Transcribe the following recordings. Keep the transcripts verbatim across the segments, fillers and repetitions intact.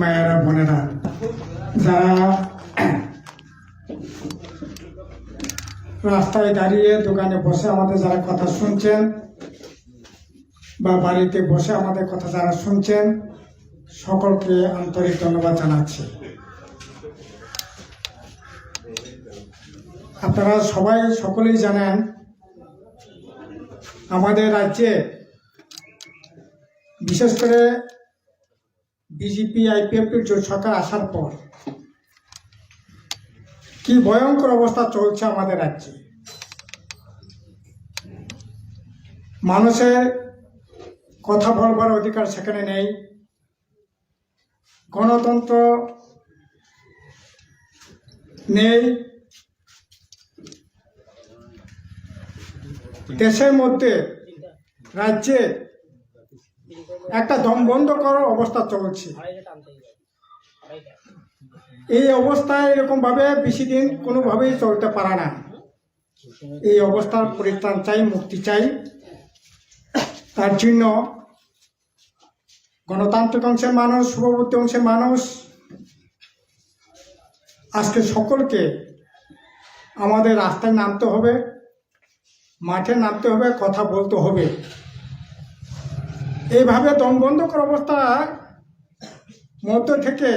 মায়েরা, বোনেরা, যারা রাস্তায় দাঁড়িয়ে দোকানে বসে আমাদের যারা কথা শুনছেন বা বাড়িতে বসে আমাদের কথা যারা শুনছেন, সকলকে আন্তরিক ধন্যবাদ জানাচ্ছি। আপনারা সবাই সকলেই জানেন, আমাদের রাজ্যে বিশেষ করে বিজেপি আইপিএফটির জোট সরকার আসার পর কি ভয়ঙ্কর অবস্থা চলছে আমাদের রাজ্যে। মানুষের কথা বলবার অধিকার সেখানে নেই, গণতন্ত্র নেই। দেশের মধ্যে, রাজ্যে একটা দম বন্ধ করার অবস্থা চলছে। এই অবস্থা এরকম ভাবে বেশি দিন কোনোভাবেই চলতে পারে না। এই অবস্থার পরিত্রাণ চাই, মুক্তি চাই। তার জন্য গণতান্ত্রিক অংশের মানুষ, শুভবুদ্ধি অংশের মানুষ, আজকে সকলকে আমাদের রাস্তায় নামতে হবে, মাঠে নামতে হবে, কথা বলতে হবে। এইভাবে দম বন্ধ করা অবস্থা মধ্য থেকে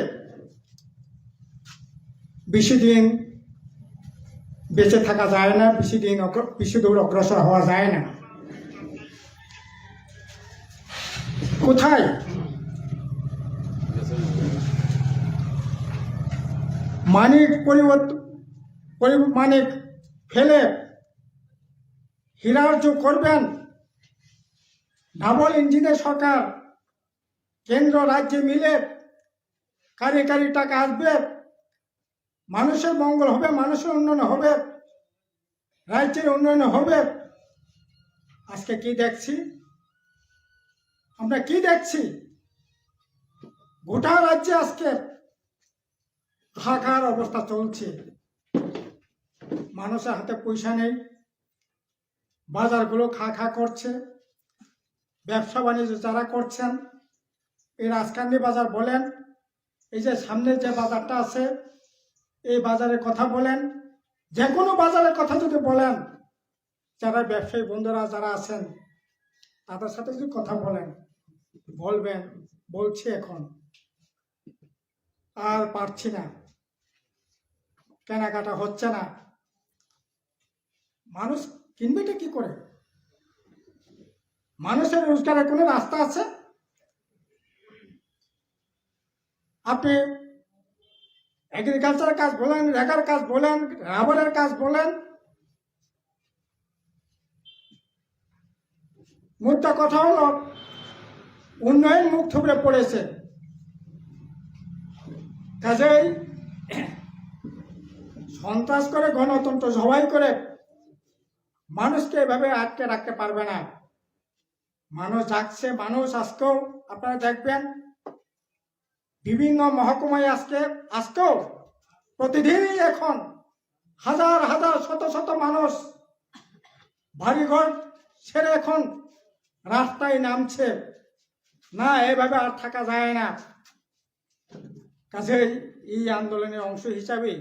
বেশি দিন বেঁচে থাকা যায় না, বেশি দিন অগ্র-, বেশি দূর অগ্রসর হওয়া যায় না। কোথায় মানিক পরিবর্ত-, পরি-, মানিক ফেলে হীরার যোগ করবেন, ডাবল ইঞ্জিনের সরকার, কেন্দ্র রাজ্যে মিলে কারি কারি টাকা আসবে, মানুষের মঙ্গল হবে, মানুষের উন্নয়ন হবে, রাজ্যের উন্নয়ন হবে। আজকে কি দেখছি, আমরা কি দেখছি? গোটা রাজ্যে আজকে হাহাকার অবস্থা চলছে। মানুষের হাতে পয়সা নেই, বাজারগুলো খা খা করছে। ব্যবসা বাণিজ্য যারা করছেন, এই রাজকান্দি বাজার বলেন, এই যে সামনে যে বাজারটা আছে, এই বাজারের কথা বলেন, যে কোনো বাজারের কথা যদি বলেন, যারা ব্যবসায়ী বন্ধুরা যারা আছেন, তাদের সাথে যদি কথা বলেন, বলবেন, বলছি এখন আর পারছি না, কেনাকাটা হচ্ছে না। মানুষ কিনবেটা কি করে? মানুষের রোজগারের কোনো রাস্তা আছে? আপনি এগ্রিকালচারের কাজ বলেন, রেগার কাজ বলেন, রাবারের কাজ বলেন, মোদ্দা কথা হলো উন্নয়ন মুখ থুবড়ে পড়েছে। কাজেই সন্ত্রাস করে, গণতন্ত্র জবাই করে মানুষকে এভাবে আটকে রাখতে পারবে না। মানুষ জাগছে, মানুষ আজকেও আপনারা দেখবেন বিভিন্ন মহকুমায় আজকে, আজকেও প্রতিদিনই এখন হাজার হাজার শত শত মানুষ বাড়িঘর ছেড়ে এখন রাস্তায় নামছে। না, এভাবে আর থাকা যায় না। কাজেই এই আন্দোলনের অংশ হিসাবে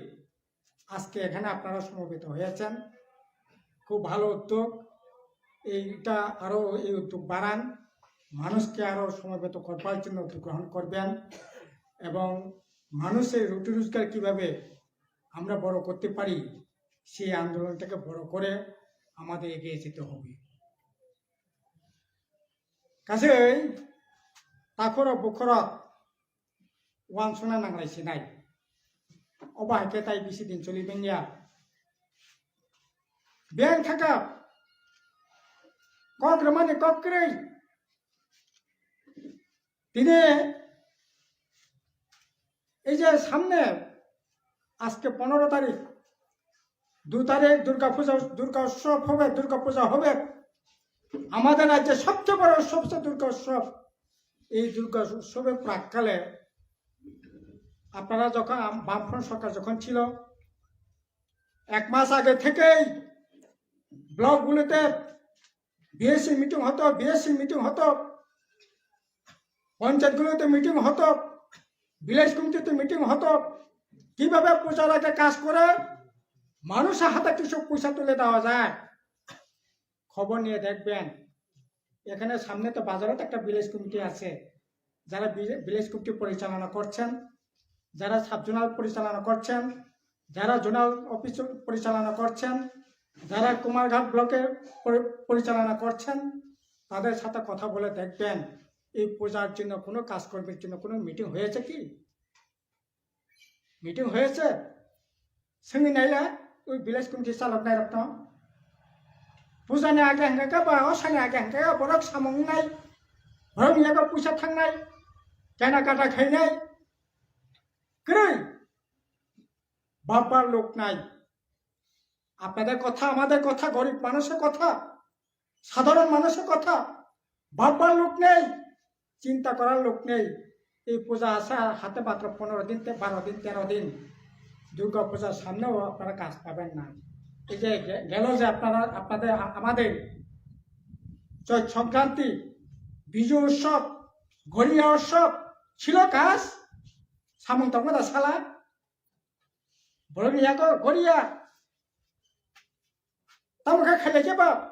আজকে এখানে আপনারা সমবেত হয়েছেন, খুব ভালো উদ্যোগ। এইটা আরো, এই উদ্যোগ বাড়ান, মানুষকে আরো সমবেত করবার জন্য উদ্যোগ গ্রহণ করবেন এবং মানুষের রুটি রোজগার কিভাবে আমরা বড় করতে পারি, সেই আন্দোলনটাকে বড় করে আমাদের এগিয়ে যেতে হবে। Kajeui takhorok bukhorok uansukna nanglai sinai. Obo hai khe tai bisi din choli manya. Beng thaka kok rwmani kok kwrwi. Tini এই যে সামনে আজকে পনেরো তারিখ, দু তারিখ দুর্গা পূজা, দুর্গা উৎসব হবে, দুর্গা পূজা হবে। আমাদের রাজ্যে সবচেয়ে বড় উৎসব হচ্ছে দুর্গা উৎসব। এই দুর্গা উৎসবের প্রাক্কালে আপনারা যখন আম-, বামফ্রন্ট সরকার যখন ছিল, এক মাস আগে থেকেই ব্লকগুলোতে বিএসসি মিটিং হতো, বিএসসি মিটিং হতো, পঞ্চায়েতগুলোতে মিটিং হতো, ভিলেজ কমিটিতে মিটিং হতো, কিভাবে পূজার আগে কাজ করে মানুষের হাতে কিছু পয়সা তুলে দেওয়া যায়। খবর নিয়ে দেখবেন, এখানে সামনে তো বাজারও তো একটা ভিলেজ কমিটি আছে, যারা ভিলে- ভিলেজ কমিটি পরিচালনা করছেন, যারা সাব জোনাল পরিচালনা করছেন, যারা জোনাল অফিস পরিচালনা করছেন, যারা কুমারঘাট ব্লকে পরি- পরিচালনা করছেন, তাদের সাথে কথা বলে দেখবেন এই পূজার জন্য কোনো কাজকর্মের জন্য কোনো মিটিং হয়েছে কি? মিটিং হয়েছে? Sengwi naila, ui village committee chalok nairok no. Puja ni age hingke khe ba, osa ni age hingke khe borok samung wngnai, borok ni yago puisa thangnai, kena kata khainai. Kwrwi. Bapar lok nai. আপনাদের কথা, আমাদের কথা, গরিব মানুষের কথা, সাধারণ মানুষের কথা, ভাববার লোক নেই, চিন্তা করার লোক নেই। এই পূজা আছে আর হাতে মাত্র পনেরো দিন, তে- বারো দিন, তেরো দিন, দুর্গা পূজার সামনেও আপনারা কাজ পাবেন না। এই যে গে- গেল যে আপনারা, আপনাদের, আ- আমাদের চৈত সংক্রান্তি, বিজু উৎসব, গড়িয়া উৎসব ছিল কাজ, সামন তখন সালা, বড় নিয়া তো Garia, tamo khe khailai khe ba?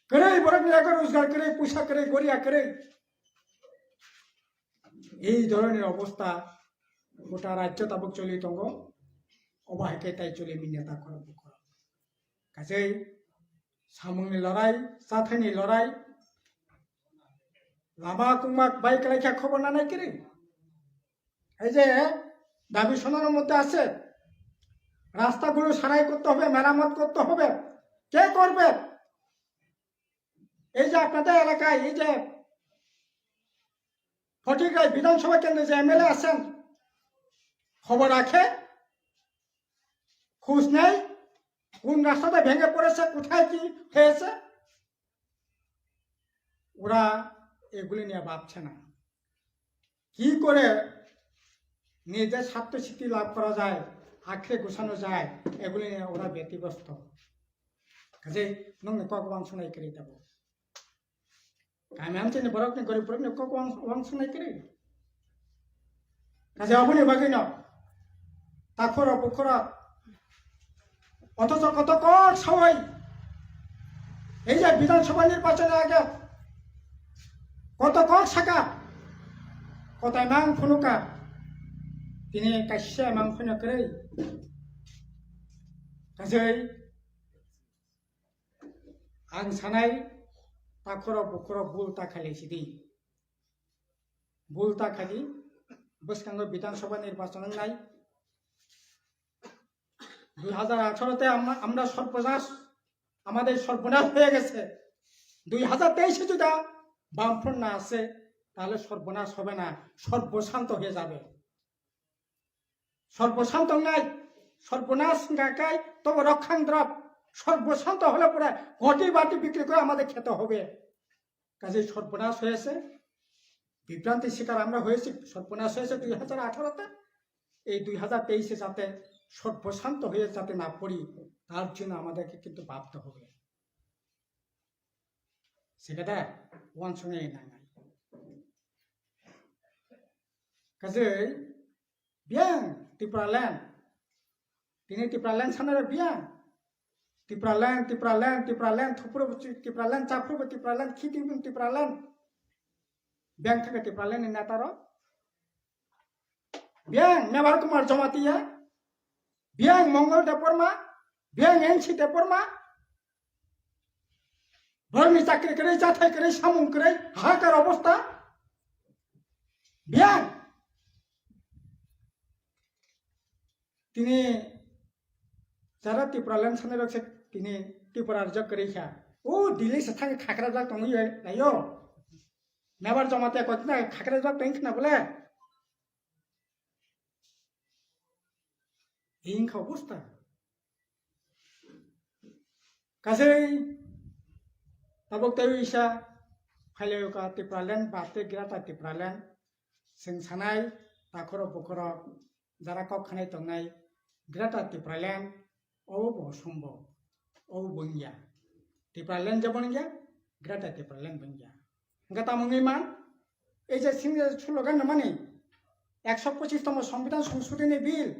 Kwrwi borokni yago rojgar kwrwi, puisa kwrwi, goria kwrwi. Ei dhoronir obostha gota rajyo tabuk choli tongo. Obo hai khe tai choli manya ta khorok bukhorok. Kaisai samungni lorai, chathaini lorai, lama kungma bai kwlai khe khobor nanai kwrwi. এই যে দাবি শোনানোর মধ্যে আছে, রাস্তাগুলো সারাই করতে হবে, মেরামত করতে হবে। কে করবে? এই যে আপনাদের এলাকায় এই যে ফটিকরায় বিধানসভা কেন্দ্রে যে এমএলএ আছেন, খবর রাখে, খোঁজ নেই, কোন রাস্তাটা ভেঙে পড়েছে, কোথায় কি হয়েছে, ওরা এগুলি নিয়ে ভাবছে না। কি করে নিজের স্বার্থ সিদ্ধি লাভ করা যায়, আখড়ে গোছানো যায়, এগুলি নিয়ে ওরা ব্যতিব্যস্ত। কাজেই নংনি kok wangsongnai kwrwi tabuk. Kami hamchini borokni, gorib borokni kok wang- wangsongnai kwrwi. Kaje aboni bagwino takhoro bukhoro, othocho koto kok sawai, ei je Bidhan Sabha nirbachon age koto kok saka, kotai mang phunuka, tini kaisa mang phunukha kwrwi. Kajai ang sanai, takhoro bukhoro bul ta khailai sidi. Bul ta khaidi, bwskango Bidhan Sabha nirbachon wngnai. দুই হাজার আঠারোতে আমরা, আমরা সর্বনাশ, আমাদের সর্বনাশ হয়ে গেছে। দুই হাজার তেইশে যদি বামফ্রন্ট না আসে, তাহলে সর্বনাশ হবে না, সর্বশান্ত হয়ে যাবে। সর্বশান্ত নাই, সর্বনাশ গাকাই তবে রক্ষাং দ্রব। সর্বশান্ত হলে পরে ঘটি বাটি বিক্রি করে আমাদের খেতে হবে। কাজে সর্বনাশ হয়েছে, বিভ্রান্তির শিকার আমরা হয়েছি, সর্বনাশ হয়েছে দুই হাজার আঠারোতে। এই দুই হাজার তেইশে যাতে সর্বশান্ত হয়ে যাতে না পড়ি, তার জন্য আমাদেরকে কিন্তু ভাবতে হবে। সেটা ওয়ান সঙ্গে নাই। কাজে Biang Tipraland. Tini Tipraland sanare biang. Tipraland, Tipraland, Tipraland, thupro Tipraland, chapro Tipraland, khiti Tipraland. Biang thake Tipraland ni netaro. Biang Mebar Kumar Jamatia. Biang Mongol Debbarma. Biang N C Debbarma. Borokni chakri kwrwi, chathai kwrwi, samung kwrwi, hahakar obostha. Biang. Tini jara Tipraland sanai rok se tini Tripura rwjak kwrwi kha. O Delhi se thang khakra jak tongwi naio. Mebar Jamatia koitna khakra jak tong khna bole. Hingkha obostha. Kasai tabuk tei isa phailaio ka Tipraland ba tei Greater Tipraland. Chwng sanai takhorok bukhorok jara kok khanai tongnai Greater Tipraland obo bo sombo obo bo wngya. Tipraland jabo wngya, Greater Tipraland bo wngya. Hingkha tamo wngwi man? ei je sing slogan mani ekso pochis tomo Songbidan Songshodhini Bill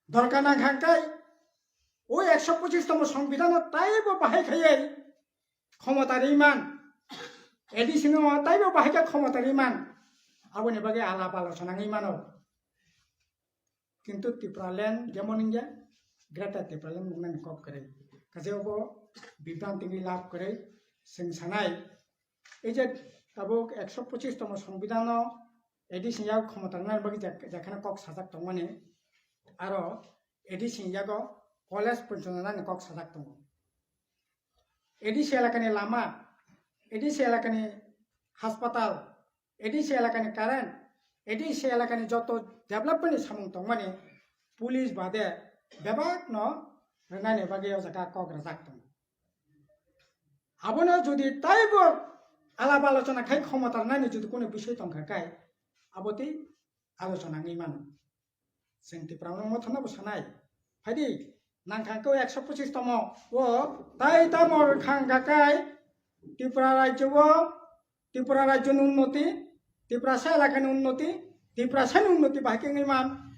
dorkar nang kha khe, o ekso pochis tomo Songbidan no taibo bahai khaiwi khomota rwi man, A D C no taibo bahai khe khomota rwi man, aboni bagwi alap alochona wngwi mano. Kintu Tipraland jemon wngya, Greater Tipraland wngnani kok kwrwi. Kaje obo bibranti wngwi lab kwrwi, chwng sanai. Ei je tabuk ekso pochis tomo Songbidan no A D C ni yago khomota rwnani bagwi je-, jekheno kok sajak tongmani, aro A D C ni yago college pochonto nani kok sajak tongo. A D C elakani lama, A D C elakani haspatal, A D C elakani current, A D C elakani joto development ni samung tongmani police bade bebak no rwnani bagwi o jaga kok rwjak tongo. Abono jodi taibo alap alochona khai khomota rwnani jodi kunu bisoi tongkha khe, abo tei alochona wngwi mano. Chwng Tiprano mothano bo sanai. Phaidi, nang kha khe ekso pochis tomo. O, tai tamo kha khe Tripura rajyo o, Tripura rajyo ni unnoti, Tiprasa elaka ni unnoti, Tiprasa ni unnoti bahai khe wngwi man.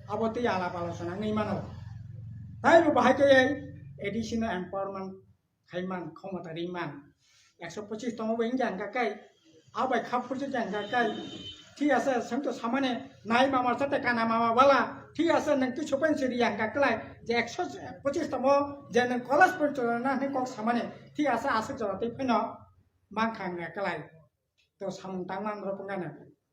Abo tei alap alochona wngwi mano. Tai bo bahai khe A D C no empowerment khai man, khomota ri man. Ekso pochis tomo bo wngya hwnkha khe, a bai kha phurjak ya hwnkha khe, thik ase, chwng to samani nai mama chate kana mama bala, thik ase, nwng tei sopen siri ya hwnkha khlai, je ekso pochis tomo, je nwng college porjonto na hwnwi kok samani, thik ase, aswk jora twi phano mankha hwnkha khlai, to samung tangma norok wngkha na.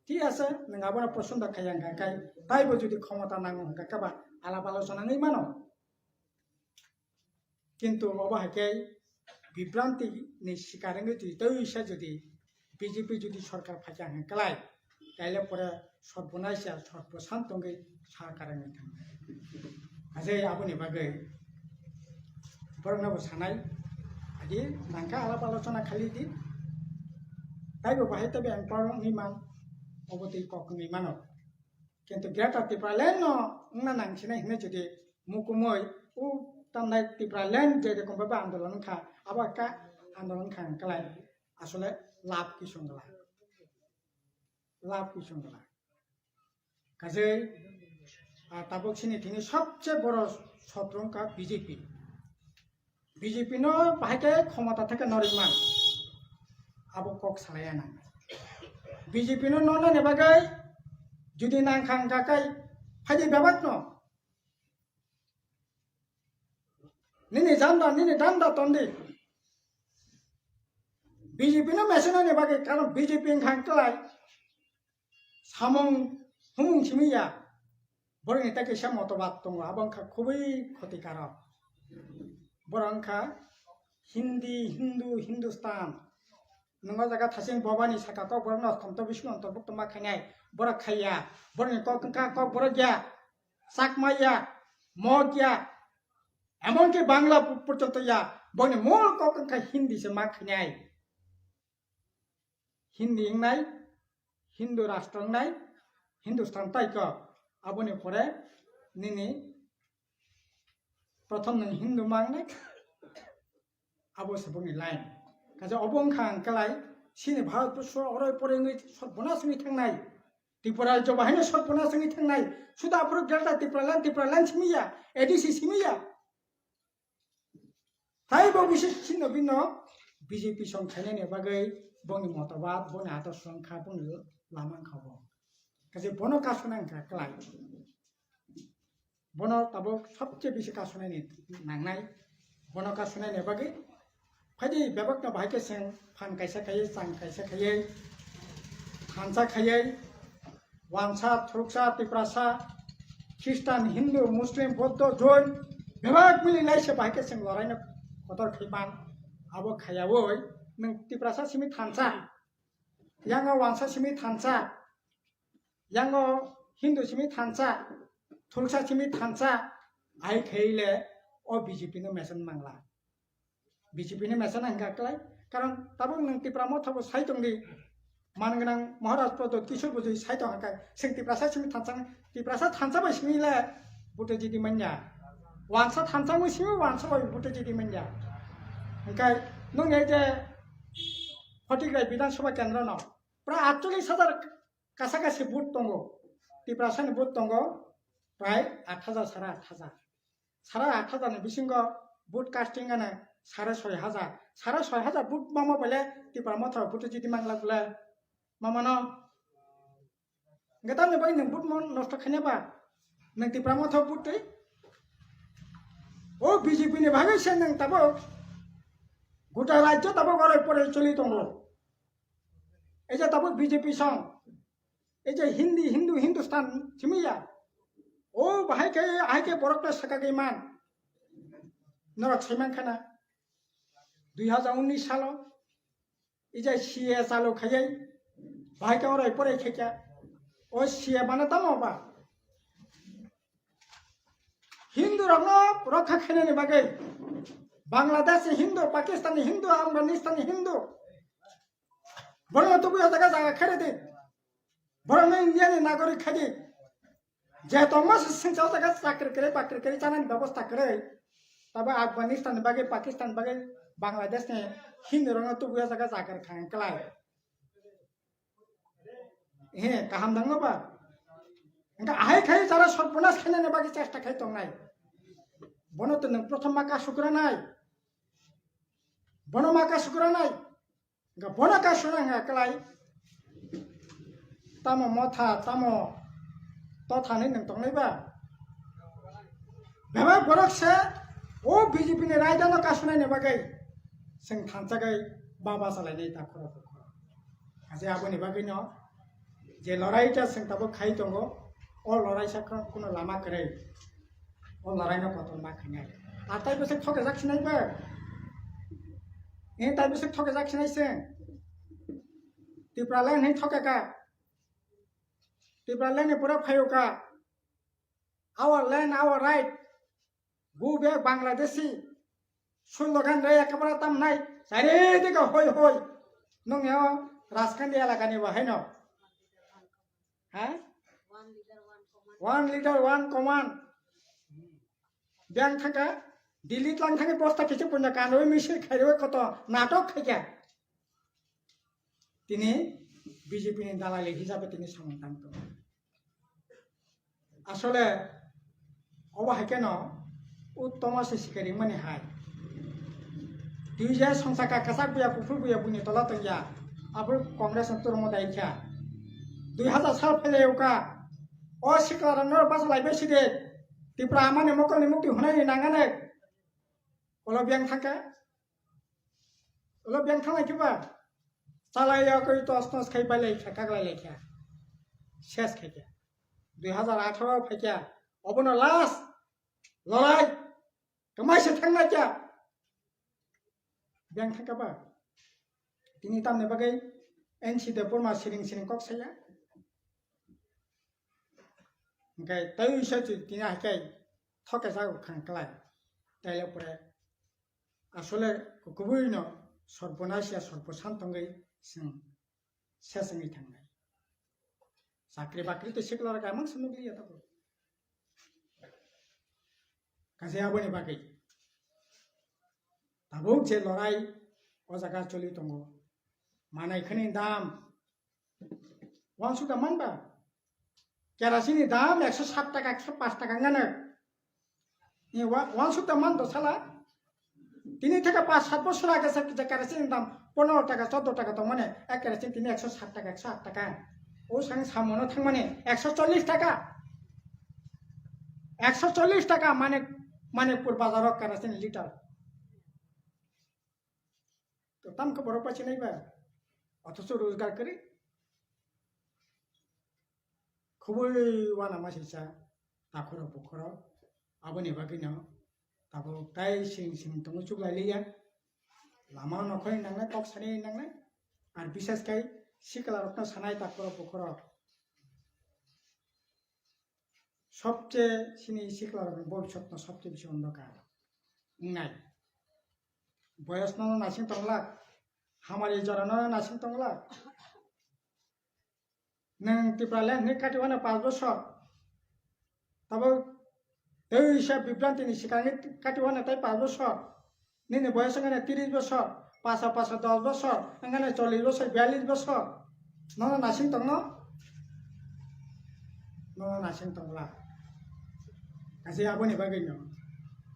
Thik ase, nwng abono posondo khaiya hwnkha khe, taibo jodi khomota nango hwnkha khe ba alap alochona wngwi mano. Kintu obo hai khe bibranti ni sikar wngwi twi twi sa jodi B J P jodi sorkar phaikha hwn klai, taile pore sorbonaisa sorbosan tongwi sorkar wngwi thang. Ajai aboni bagwi borokno bo sanai, adi nangkha alap alochona khali di, taibo bahai taibo empower wngwi man, obo twi kok wngwi mano. Kintu Greater Tipraland no wngna nang sinai hinwi jodi mukumui o tamnai Tipraland je rokom bhabe andolon wngkha, abo ekka andolon wngkha hwn klai asole lab kisong glak, lab kisong glak. Kajei, ah, tabuk sini thini sobse boro sotro wngkha B J P. B J P no bahai khe khomota theke norwi man. Abo kok salaiya nang. B J P no nonani bagwi jodi nang kha hwnkha khe phaidi bebak no. Nini janda, nini danda tondi. B J P no mesenani bagwi, karon B J P wngkha hwnkhe lai samung humung simi ya. Borokni tei kaisa motobad tongo, abo wngkha khubui khotikarok. Borok wngkha Hindi, Hindu, Hindustan. Nwng o jaga thasing bobani saka kok borokno thomto bisingo ontorbukto ma khainai. Borok khaiya. Borokni kok wngkha kok borok ya. Chakma ya. Mog ya. Emonki Bangla porjonto ya. Borokni mol kok wngkha Hindi se ma khainai. Hindi wngnai, Hindu rashtra wngnai, Hindustan tai kok. Aboni pore nini prothom nwng Hindu ma wngnai, abo se boni line. Kaisa obo wngkha ang kelai, sini Bharat borsho oroi poroi wngwi sorbonas wngwi thangnai. Tripura rajyo bahaino sorbonas wngwi thangnai. Suda aphuru Greater Tipraland, Tipraland simi ya, A D C simi ya. Taibo bises chino bino B J P song khainani bagwi bongni motobad, bongni adorsho wngkha, bongni lama wngkha bo. Kaje bono kasuna wngkha klai. Bono tabuk sobse bisi kasunani nangnai. Bono kasunani bagwi phaidi bebakno bahai khe chwng phan kaisa khaiwi, chang kaisa khaiwi, thansa khaiwi, Wansa, Thuruksa, Tiprasa, Khristan, Hindu, Muslim, Buddho, Jain, bebak mili lai se bahai khe chwng loraino kotor khai man. Abo khaiyaui nwng Tiprasa simi thansa, yango Wansa simi thansa, yango Hindu simi thansa, Thuruksa simi thansa, ai khaile o B J P no mesenani mangla. B J P ni mesa nang hingka klai. Karon tabuk nwng Tipra Motha bo sai tong di. Man gwnang Maharaj Pradyot Kishore bo joi sai tong hingka. Chwng Tiprasa simi thansa, Tiprasa thansa bai simi le vote jidi manya. Wansa thansa mui simi wansa bai vote jidi manya. Hingkai nwng ei je Photigrai Bidhan Sabha Kendra no prai atchollish hajar kasa kasi vote tongo. Tiprasa ni vote tongo prai aat hajar, sare aat hajar. Sare aat hajar ni bisingo vote casting ano sare soi hajar. Sare soi hajar vote mama bole Tipra Motha vote jiti mangla bole mamano. Hwnkhe tamni bagwi nwng vote mo nosto khaina ba? Nwng Tipra Motha vote twi? O B J P ni bagwi se nwng tabuk gota rajyo tabuk oroi poroi choli tongo. Ei je tabuk B J P song, ei je Hindi, Hindu, Hindustan simi ya. O bahai khe, ahai khe borok no sakagwi man. Norok saiman khana. Dui hajar unnish salo Ija C A chalo khaiya, bahai khe orai porai khaikha. O C A mane tamo ba? Hindu rokno rokha khainani bagwi Bangladesh ni Hindu, Pakistan ni Hindu, Afghanistan ni Hindu. Borokno tubui o jaga jaga khairedi. Borokno India ni nagorik khaidi. Je tongma se sengsa o jaga chakri kwrwi bakri kwrwi chanani bebosta kwrwi. Tabo Afghanistan ni bagwi, Pakistan ni bagwi, Bangladesh ni Hindu rokno tubui o jaga chakri kha kwlai. He, kaham dangno ba? Hwnkhe ahai khai jara sorbonas khainani bagwi chesta khai tongnai. Bono to nwng prothom ma kasukranai. Bono ma kasukranai. Hwnkhe bono kasuna hwnkha kwlai. Tamo motha, tamo totha hinwi nwng tongnai ba? Bebak borok se o B J P ni raida no kasunai ni bagwi chwng thansa gai baba salai nai ta khoro khoro. Kaje aboni bagwi no je lorai ta chwng tabuk khai tongo, o lorai sa kho-, kuno lama kwrwi. O lorai no kotor ma khainai. Ar tai bwswk thokjak sinai ba? E tai bwswk thokjak sinai se? Tipraland hai thokjak ka. Tipraland ni pura phaio ka. Our land, our right. Go back Bangladeshi. Slogan re ekabara tam nai. Chari dika hoi hoi. Nung yo Raskandi elaka ni bahai no. Ha? One leader, one command. Biyang thangkha, Delhi tlang thangwi bosta kisi punya kanwi misil khairwi koto natok khaikha. Tini B J P ni dalali hisabe tini samung tang tongo. Asole obo hai kheno uttoma se sikari mani hai. Twi je songsa ka kwchak buya kuphur buya buini tola tongya. Abo Congress ni turmo dai kha. Dui hajar sal phele uka. O sikla rok no basa lai bai sidi. Tipra amani mokol ni mukti hunai ni nangane. Olo biyang thangkha. Olo biyang thanglai khiba. Chalai ya koi tos nos khai pai lai kha, kaglai lai kha. Ses khai kha. Dui hajar atharo phai kha. Obono last. Lorai. Kamai se thang na kya? Beng thang kaba? Tini tamni bagwi N C Debbarma siring siring kok saya. Hingke tei se tini hai khe thoke jago khang klai. Taile pore asole kubui no sorbonas ya sorbosan tongwi seng. Sesengwi thangnai. Chakri bakri tei sikla rok emang se nukliya tabuk. Kaisa aboni bagwi tabuk je lorai o jaga choli tongo. Manai khani dam. Wansukda manba? Kerosene ni dam ekso sat taka, ekso paanch taka wngano. Ni wa-, wansukda man do sala. Tini theke paanch sat bosor age se kisa kerosene ni dam pondro taka, choddo taka tongmani. Ek kerosene tini ekso sat taka, ekso aat taka. O sang samono thangmani ekso chollish taka. Ekso chollish taka Manik-, Manikpur bazaro kerosene litre. To tam khe borok paichinai ba? Othocho rojgar kwrwi. Khubui uanama sisa takhoro bukhoro. Aboni bagwino tabuk tai sing sing tongo chuklai liya. Lama nokhorni nangnai, kok sani nangnai. Ar bisas khai sikla rokno sanai takhoro bukhoro. Sobche chini sikla rokni bobisotno sobche bisi ondokar wngnai. Boyosno nasing tonglak, hamari jorano nasing tonglak. Nwng Tipraland hinwi kati wano paanch bosor. Tabuk teisa bibrantini swkangni kati wano tai paanch bosor. Nini boyos wngkha na tris bosor. Paso paso dos bosor, wngkha na chollish bosor, biyallish bosor. Nono nasing tongno? Nono nasing tongla. Kasi aboni bagwi no.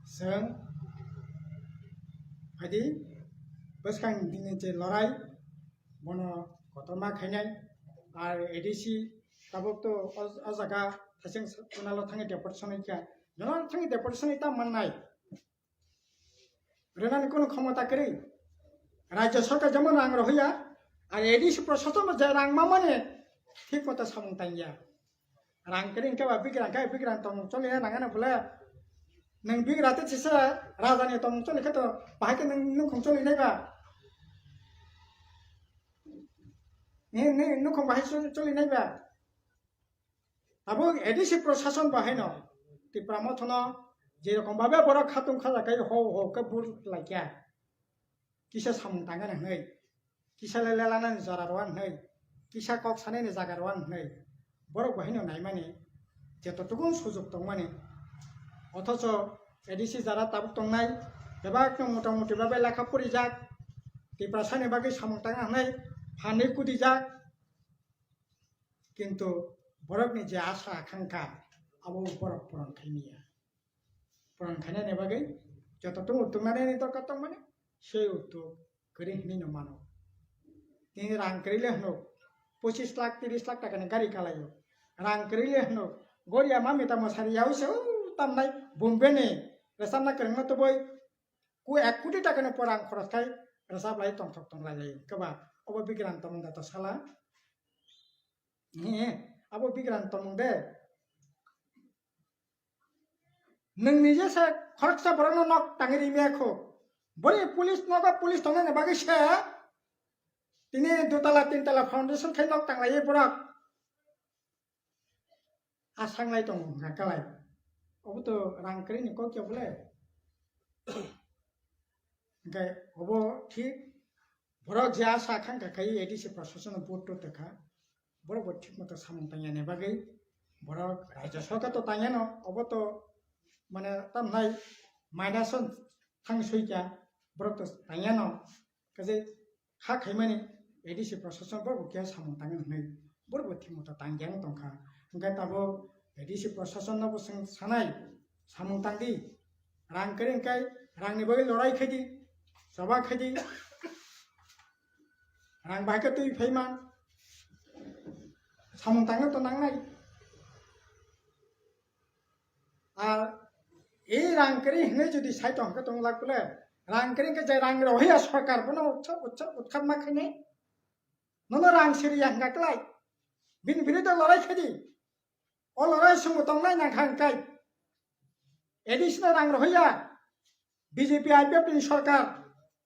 Chwng, adi, bwskang dini je lorai, bono kotorma khainai, ar A D C tabuk to o, o jaga thasing kunalo thangwi deportation wngkha. Jono thangwi deportation ita mannai. Rwnani kunu khomota kwrwi. Rajya sarkar jemon rang rohya, ar A D C proshasonbo je rang mamani thik moto samung tangya. Rang kwrwi hwnkhe ba bigrang khe bigrang tongmung choli nangani bole. Nwng bigra tei chisa rajani tongmung choli khe to bahai khe nwng nukhung choli nai ba. Ni, ni nukhung bahai choli, choli nai ba. Abo A D C proshasonbo haino Tipra Mothono jerokom babe borok khatung khajakai ho ho khe bur laikya. Kisa samung tangani hwnwi, kisa le lelanani jora rwani hwnwi, kisa kok sanani jaga rwani hwnwi borok bo haino naimani jeto tukung sujuk tongmani. Othocho A D C jara tabuk tongnai bebakno mota moti babe lekha porijak, Tiprasani bagwi samung tangna hwnwi phanwi kudijak. Kintu borokni je asa akhankha, abo borok puron khaimya. Puron khainani bagwi joto tong utuk nanani dorkar tongmani, sei utuk kwrwi hinwi no mano. Tini rang kwrwi le hwno, pochis lakh, tiris lakh takani gari kalaio. Rang kwrwi le hwno, goria ma mita mosari yau se, u, tamnai Bombay ni, rwchapna kwrwngma tubui, ku ek koti takani porang khoros khai, rwchap lai tongthok tong lai lai. Keba, obo bigrang tongmung da to sala. Ni, abo bigrang tongmung de. Nwng nije se khoroksa borokno nok tangwi rimya kho. Boni police nogo police tongnani bagwi se tini dutala tintala foundation khai nok tanglaiwi borok. Asanglai tongo hwnkha kalai. Obo to rang kwrwini kok ya bole. Hwnkhe obo thik borok je asa khan kha khai A D C proshasonno vote to tokha. Borok bo thik moto samung tangyani bagwi borok rajya sarkar to tangyano, obo to mane tamnai minus on thang soikya borok to tangyano. Kaje ha khaimani A D C proshasonno borok bo khe samung tangwi hwnwi borok bo thik moto tangyang tongkha. Hwnkhe tabuk A D C proshasonno bo chwng sanai samung tangdi. Rang kwrwi hwnkhe rangni bagwi lorai khaidi, choba khaidi. Rang bahai khe twi phaiman. Samung tangna to nangnai. Ar e rang kwrwi hwnwi jodi sai tong khe tong lak bole, rang kwrwi hwnkhe je rang rohya sarkar bono utsa, utsa, utkhat ma khainai. Nono rang siriya hwnkha klai. Bini biruddhe lorai khaidi. O lorai chwngbo tongnai nangkha hwnkhe. A D C no rang rohya, B J P I P F ni sarkar,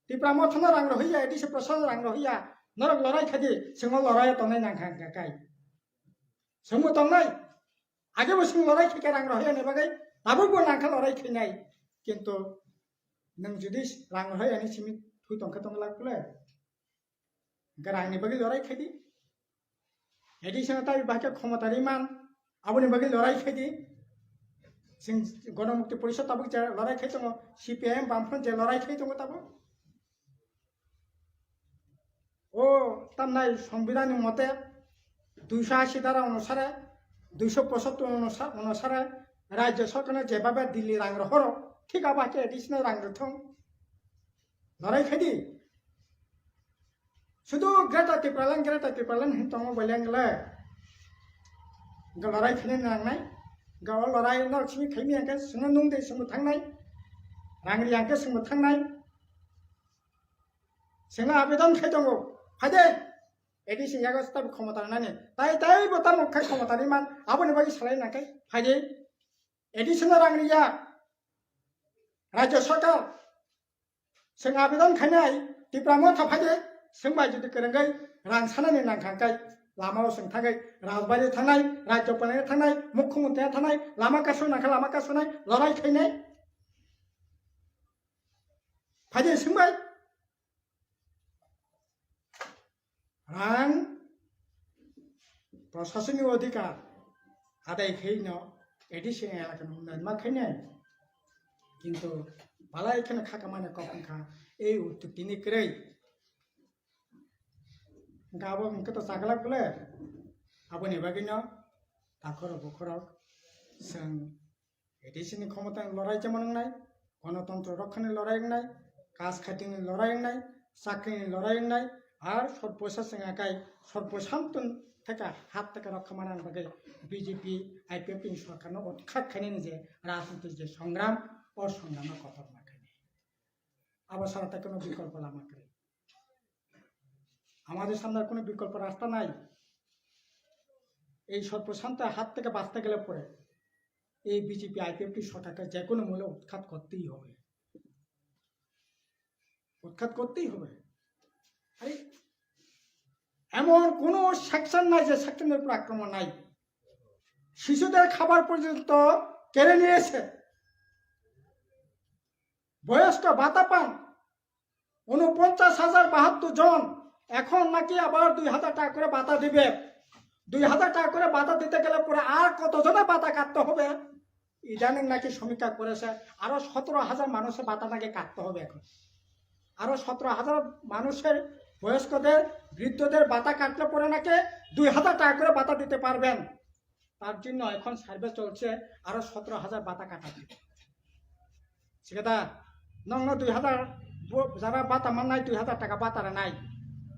Tipra Motha no rang rohya, A D C proshasonno rang rohya, norok lorai khaidi, chwngno lorai tongnai nangkha hwnkha kai. Chwngbo tongnai, agebo chwng lorai khaikha rang rohya ni bagwi, tabukbo nangkha lorai khainai. Kintu nwng jodi rang rohya ni simi thui tongkhe tong lak bole. Hwnkhe rangni bagwi lorai khaidi. A D C no tai bahai khe khomota riman, aboni bagwi lorai khaidi. Chwng Ganamukti Porishad tabuk je lorai khai tongo, C P I M Bamfront je lorai khai tongo tabuk. O tamnai Songbidanni mote duiso ashi dara onusare, duiso pochottor onusa-, onusare rajya sarkarno jebabe Delhi rang rohoro, thik abo hai khe A D C no rang rothong. Lorai khaidi. Sudu Greater Tipraland, Greater Tipraland hin tongo boleng le. Ga lorai khaini nangnai. Ga o lorai norok simi khaimi angkhe sungno nung de sungbo thangnai. Rang ri angkhe sungbo thangnai. Sungno abedon khai tongo. Phaide. A D C yago tab khomota nani. Tai tai bo tamo khai khomota ni man. Aboni bagwi salai nangkhe. Phaide. A D C no rang riya. Rajya sarkar. Chwng abedon khainai Tipra Motha phaide, chwng bai jodi kwrwngwi rang sanani nangkha hwnkhe lamao chwng thangwi Rajbari thangnai, Rajya Panaio thangnai, Mukhyamantri thangnai, lama kasu nangkha lama kasunai, lorai khainai. Phaide chwng bai. Rang prosasoni odhikar adai khaino A D C elaka nung nai ma khainai. Kintu balai kheno khaka mane kok wngkha, ei utuk tini kwrwi Hwnkhe abo hwnkhe to chaglak bole. Aboni bagwino takhorok bukhorok chwng A D C ni khomotani lorai chema wngnai, gonotontro rokhani lorai wngnai, kaj khaitini lorai wngnai, chakrini lorai wngnai, ar sorposa chwng akai sorposanto theka hat theka rokha manani bagwi B J P, I P F T ni sorkarno utkhat khainani je rajniti je songram, o songramno kotor ma khainai. Abo sara tai kono bikolpo lama kwrwi. আমাদের সামনে আর কোনো বিকল্প রাস্তা নাই। এই সর্বশান্ত হাত থেকে বাঁচতে গেলে পরে এই বিজেপি আইপিএফটি সরকারকে যে কোনো মূল্যে উৎখাত করতেই হবে, উৎখাত করতেই হবে। আরে, এমন কোনো সেকশন নাই যে সেকশনের উপর আক্রমণ নাই। শিশুদের খাবার পর্যন্ত কেড়ে নিয়েছে। বয়স্ক ভাতা পান ঊনপঞ্চাশ হাজার বাহাত্তর জন, এখন নাকি আবার দুই হাজার টাকা করে ভাতা দিবে। দুই হাজার টাকা করে ভাতা দিতে গেলে পরে আর কতজনে ভাতা কাটতে হবে? ইদানিং নাকি সমীক্ষা করেছে, আরো সতেরো হাজার মানুষের ভাতা নাকি কাটতে হবে এখন। আরো সতেরো হাজার মানুষের, বয়স্কদের, বৃদ্ধদের ভাতা কাটলে পরে নাকি দুই হাজার টাকা করে ভাতা দিতে পারবেন। তার জন্য এখন সার্ভে চলছে, আরো সতেরো হাজার ভাতা কাটা দিবে। Sikata, nongno dui hazar, bo-, jara bata mannai dui hazar taka bata rwnai.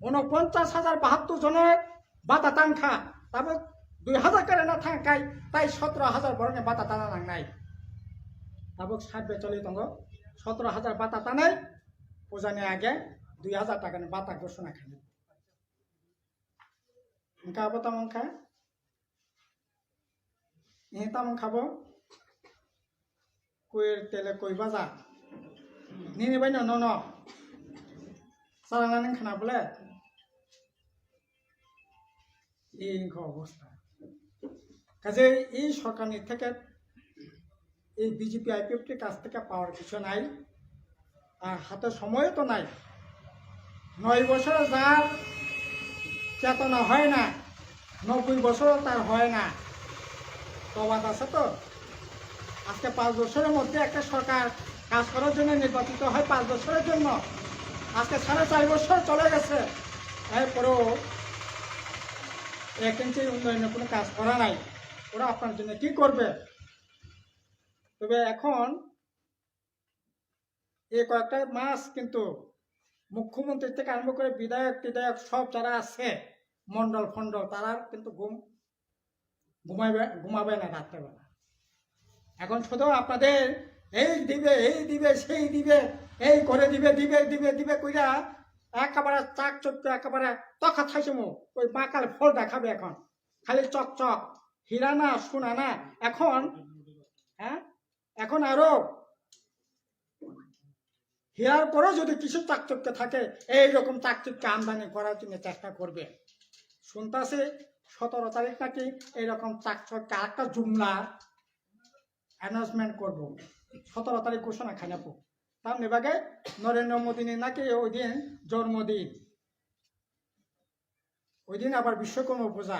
Ono ponchash hajar bahattor jone bata tangkha, tabuk dui hazar kare na thangkai, tai sotro hajar borokni bata tana nangnai. Tabuk sat becholi tongo, sotro hajar bata tanai, pujani age dui hazar takani bata gosona khainai. Hwnkha abo tamo wngkha? Ihi tamo wngkha bo? Kuir tele koi baja. Nini bai no, no, no. Sarana nang khana bole? Ihi wngkha obostha. Kaje i sorkarni theke এই বিজেপি আইপিএফটির কাছ থেকে পাওয়ার কিছু নাই, আর হাতে সময়ও তো নাই। নয় বছরে যার চেতনা হয় না, নব্বই বছরও তার হয় না। প্রবাদ আছে তো, আজকে পাঁচ বছরের মধ্যে একটা সরকার কাজ করার জন্য নির্বাচিত হয় পাঁচ বছরের জন্য। আজকে সাড়ে চার বছর চলে গেছে, এরপরেও এক ইঞ্চি উন্নয়নের কোনো কাজ করা নাই। ওরা আপনার জন্য কি করবে? তবে এখন এই কয়েকটা মাস কিন্তু মুখ্যমন্ত্রী থেকে আরম্ভ করে বিধায়ক টিধায়ক সব যারা আছে, মন্ডল ফন্ডল, তারা কিন্তু ঘুম ঘুমাইবে, ঘুমাবে না রাত্রেবেলা। এখন শুধু আপনাদের এই দিবে, এই দিবে, সেই দিবে, এই করে দিবে, দিবে, দিবে, দিবে কইরা একেবারে চাকচক্য, একেবারে তখা থাইছে মুখ, ওই মাকাল ফল দেখাবে এখন। খালি চকচক, হীরা না, সোনা না। এখন, হ্যাঁ, এখন আরো হীরার পরেও যদি কিছু চাকচক্য থাকে, এইরকম চাকচক্য আমদানি করার জন্য চেষ্টা করবে। শুনতাছে সতেরো তারিখ নাকি এইরকম চাকচক্য আরেকটা জুমলা অ্যানাউন্সমেন্ট করব, সতেরো তারিখ ঘোষণা খাইনাবো। তার নিবাগে নরেন্দ্র মোদী নাকি ওই দিন জন্মদিন, ওই দিন আবার বিশ্বকর্মা পূজা,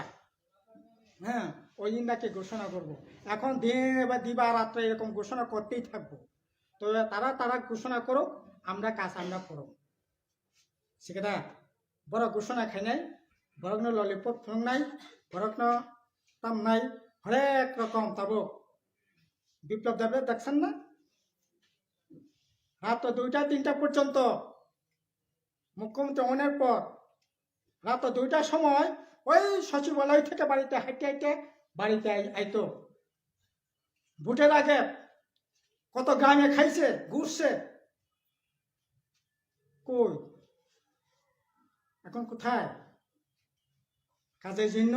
হ্যাঁ, ওই দিন নাকি ঘোষণা করব। এখন দিন এবার দিবা রাত্রে এরকম ঘোষণা করতেই থাকবো। তো তারা, তারা ঘোষণা করুক, আমরা কাজ আমরা করব। Sikata, borok ঘোষণা খাইনাই, borokno lollipop phunuknai, borokno tamnai, হরেক রকম tabuk. বিপ্লব দেবের দেখছেন না? রাত তো দুইটা তিনটা পর্যন্ত মুখ্যমন্ত্রী অনের পর রাত দুইটার সময় ওই সচিবালয় থেকে বাড়িতে হাঁটতে হাঁটতে বাড়িতে আই-, আইতো। ভোটের আগে কত গ্রামে খাইছে, ঘুরছে, কই? এখন কোথায়? কাজের জন্য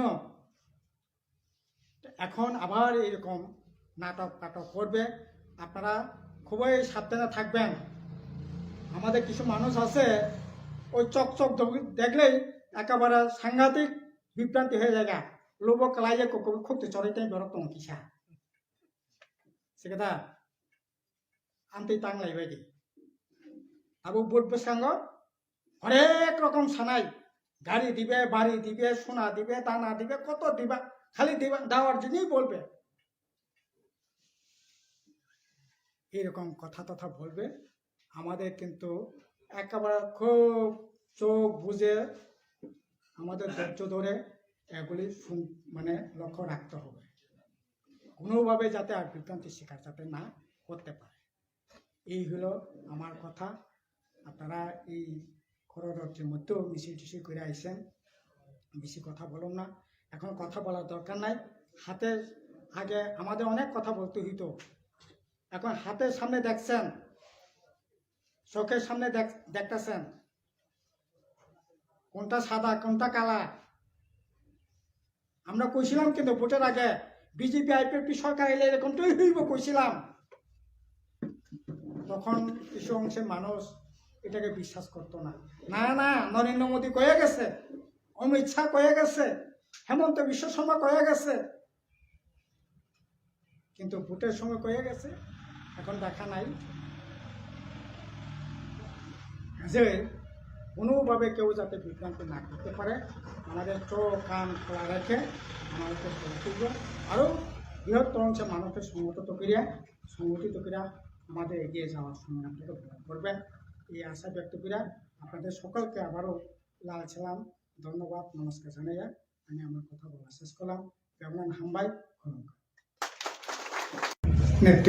এখন আবার এরকম নাটক টাটক করবে। আপনারা খুবই সাবধানে থাকবেন। আমাদের কিছু মানুষ আছে, ওই চকচক দগ-, দেখলেই একেবারে সাংঘাতিক বিভ্রান্তি হয়ে যায়। লোভ কালাইয়ে কুকুর খুঁজতে চড়াইতে বড় টঙ্কিসা। Sikata, amtwi tanglai bai di. Abo vote bwskango হরেক রকম sanai, গাড়ি দিবে, বাড়ি দিবে, সোনা দিবে, দানা দিবে, কত দিবা, খালি দিবা, দেওয়ার জন্যই বলবে। এরকম কথা তথা বলবে। আমাদের কিন্তু একেবারে খুব চোখ বুজে আমাদের ধৈর্য ধরে এগুলি শুন-, মানে লক্ষ্য রাখতে হবে, কোনোভাবে যাতে আর বিভ্রান্তির শিকার যাতে না করতে পারে। এই হলো আমার কথা। আপনারা এই খড়গহস্তির মধ্যেও মিছিল টিছিল করে আইছেন, বেশি কথা বলুন না। এখন কথা বলার দরকার নাই। হাতের আগে আমাদের অনেক কথা বলতে হইতো, এখন হাতের সামনে দেখছেন, চোখের সামনে দেখ-, দেখতেছেন কোনটা সাদা কোনটা কালা। আমরা কইছিলাম কিন্তু ভোটের আগে বিজেপি আইপিএফটি সরকার এলে এরকমটাই হইব কইছিলাম। তখন কিছু অংশের মানুষ এটাকে বিশ্বাস করতো না। না, না, নরেন্দ্র মোদী কয়ে গেছে, অমিত শাহ কয়ে গেছে, হেমন্ত বিশ্ব শর্মা কয়ে গেছে, কিন্তু ভোটের সময় কয়ে গেছে, এখন দেখা নাই। যে কোনোভাবে কেউ যাতে বিভ্রান্ত না করতে পারে, আমাদের চোখ কান খোলা রেখে আমাদেরকে চলতে হবে। আরও বৃহত্তর অংশে মানুষকে সংগঠিত করিয়া, সংগঠিত করিয়া আমাদের এগিয়ে যাওয়ার সংগ্রামটাকে বহন করবেন, এই আশা ব্যক্ত করিয়া আপনাদের সকলকে আবারও লাল সালাম, ধন্যবাদ, নমস্কার জানাইয়া আমি আমার কথা বলা শেষ করলাম। কেমন হামবাই, খুলুমখা। নেতৃবৃন্দ।